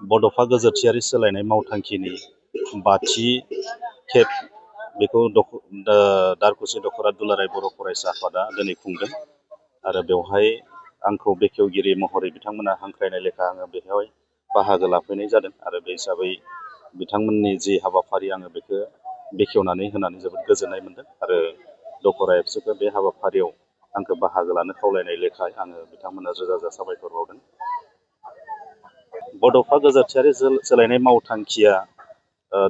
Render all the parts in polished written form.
बड'फा गोजोरथियारि सोलायनाय मावथांखिनि 5थि खेब बेखौ दारखुसि दख'रा दुलाराय बर' फरायसा आफादा दिनै खुंदों आरो बेवहाय आंखौ बेखेवगिरि महरै बिथांमोना हांख्रायनाय लेखा आङो बेवहाय बाहागो लाफैनाय जादों आरो बे हिसाबै बिथांमोननि जि हाबाफारि आङो बेखौ बेखेवनानै होनानै जोबोद गोजोननाय मोनदों आरो दख'रा एबसुखौ बे हाबाफारियाव आंखौ बाहागो लानो खावलायनाय लेखाय आङो बिथांमोननो रोजा रोजा साबायखर बावदों। बड'फा गोजोरथियारि सोलायनाय मावथांखिया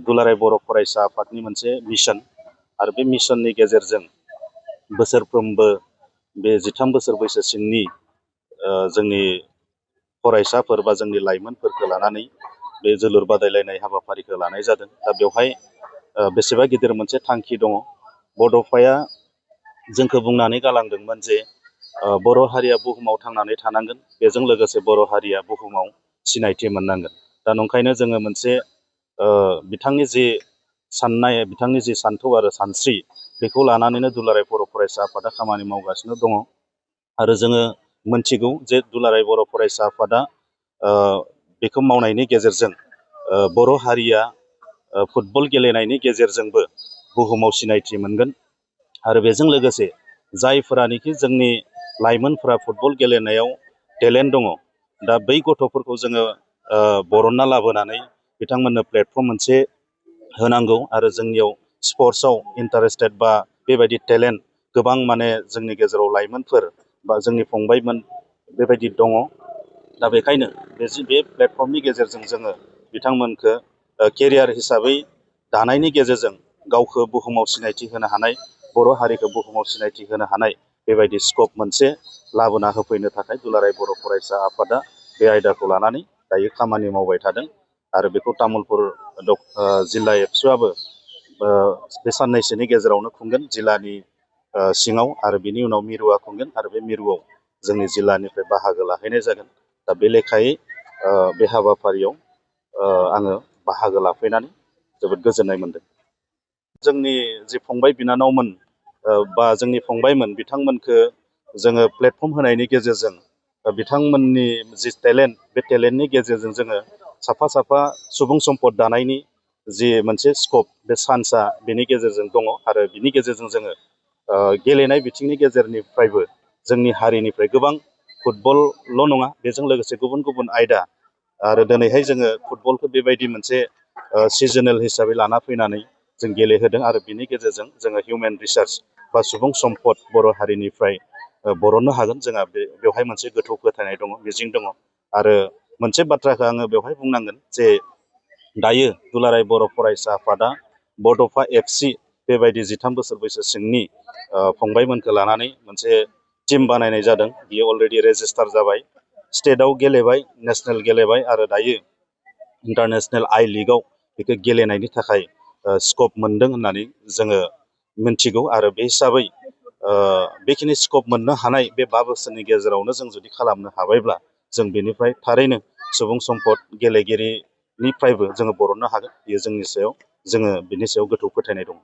दुलाराय बर' फरायसा आफादनि मोनसे मिशन आरो बे मिशननि गेजेरजों बोसोरफ्रोमबो बे 13 बोसोर बैसोसिमनि जोंनि फरायसाफोर बा जोंनि लाइमोनफोरखौ लानानै बे जोलुर बादायलायनाय हाबाफारिखौ लानाय जादों। दा बेवहाय बेसेबा गिदिर मोनसे थांखि दङ। बड'फाया जोंखौ बुंनानै गालांदोंमोन जे बर' हारिया बुहुमाव थांनानै थानांगोन, बेजों लोगोसे बर' हारिया बुहुमाव सिनायथि मोननांगोन। दा नंखायनो जोङो मोनसे बिथांनि जि साननाय, बिथांनि जि सान्थौ आरो सानस्रि बेखौ लानानैनो दुलाराय बर' फरायसा आफादा खामानि मावगासिनो दङ आरो जोङो मोनथिगौ जे दुलाराय बर' फरायसा आफादा बेखौ मावनायनि गेजेरजों बर' हारिया फुटबल गेलेनायनि गेजेरजोंबो बुहुमाव सिनायथि मोनगोन आरो बेजों लोगोसे जायफोरानोखि जोंनि लाइमोनफोरा फुटबल गेलेनायाव टेलेन्ट दङ, दा बै गथ'फोरखौ जोङो बरनना लाबोनानै बिथांमोननो प्लेटफर्म मोनसे होनांगौ आरो जोंनियाव स्पर्ट्सआव इन्टारेस्टेड बा बेबायदि टेलेन्ट गोबां माने जोंनि गेजेराव लाइमोनफोर बा जोंनि फंबायमोन बेबायदि दङ। दा बेखायनो बे प्लेटफर्मनि गेजेरजों जोङो बिथांमोनखौ केरियार हिसाबै दानायनि गेजेरजों गावखौ बुहुमाव सिनायथि होनो हानाय, बर' हारिखौ बुहुमाव सिनायथि होनो हानाय बेबायदि स्कप मोनसे लाबोना होफैनो थाखाय दुलाराय बर' फरायसा आफादा बे आयदाखौ लानानै दायो खामानि मावबाय थादों आरो बेखौ तामुलपुर जिल्ला एबसुआबो बे साननैसोनि गेजेरावनो खुंगोन जिल्लानि सिङाव आरो बिनि उनाव मिरुआ खुंगोन आरो बे मिरुआव जोंनि जिल्लानिफ्राय बाहागो लाहैनाय जागोन। दा बे लेखायै बे हाबाफारियाव आङो बाहागो लाफैनानै जोबोद गोजोननाय मोनदों। जोंनि जि फंबाय बिनानावमोन बा जोंनि फंबायमोन बिथांमोनखो जोङो प्लेटफर्म होनायनि गेजेरजों बिथांमोननि जि टेलेन्ट, बे टेलेन्टनि गेजेरजों जोङो साफा साफा सुबुं सम्पद दानायनि जि मोनसे स्कप, बे चान्सआ बेनि गेजेरजों दङ आरो बिनि गेजेरजों जोङो गेलेनाय बिथिंनि गेजेरनिफ्रायबो जोंनि हारिनिफ्राय गोबां फुटबलल' नङा, बेजों लोगोसे गुबुन गुबुन आयदा आरो दिनैहाय जोङो फुटबलखौ बेबायदि मोनसे सिजनेल हिसाबै लाना फैनानै जों गेलेहोदों आरो बिनि गेजेरजों जोङो हिउमेन रिसार्च बा सुबुं सम्पद बर' हारिनिफ्राय बरननो हागोन। जोंहा बेवहाय मोनसे गोथौ फोथायनाय दङ, मिजिं दङ आरो मोनसे बाथ्राखौ आङो बेवहाय बुंनांगोन जे दायो दुलाराय बर' फरायसा आफादा बड'फा FC बेबायदि 13 बोसोर बैसो सिंनि फंबायमोनखौ लानानै मोनसे टिम बानायनाय जादों। बियो अलरेडि रेजिस्टार जाबाय, स्टेटआव गेलेबाय, नेसनेल गेलेबाय आरो दायो इन्टारनेसनेल आइ लिगआव बेखौ गेलेनायनि थाखाय स्कप मोनदों होननानै जोङो मिन्थिगौ आरो बे हिसाबै बेखिनि स्कप मोननो हानाय बे 5 बोसोरनि गेजेरावनो जों जुदि खालामनो हाबायब्ला जों बेनिफ्राय थारैनो सुबुं सम्पद गेलेगिरिनिफ्रायबो जोङो बरननो हागोन। बेयो जोंनि सायाव, जोङो बिनि सायाव गोथौ फोथायनाय दं।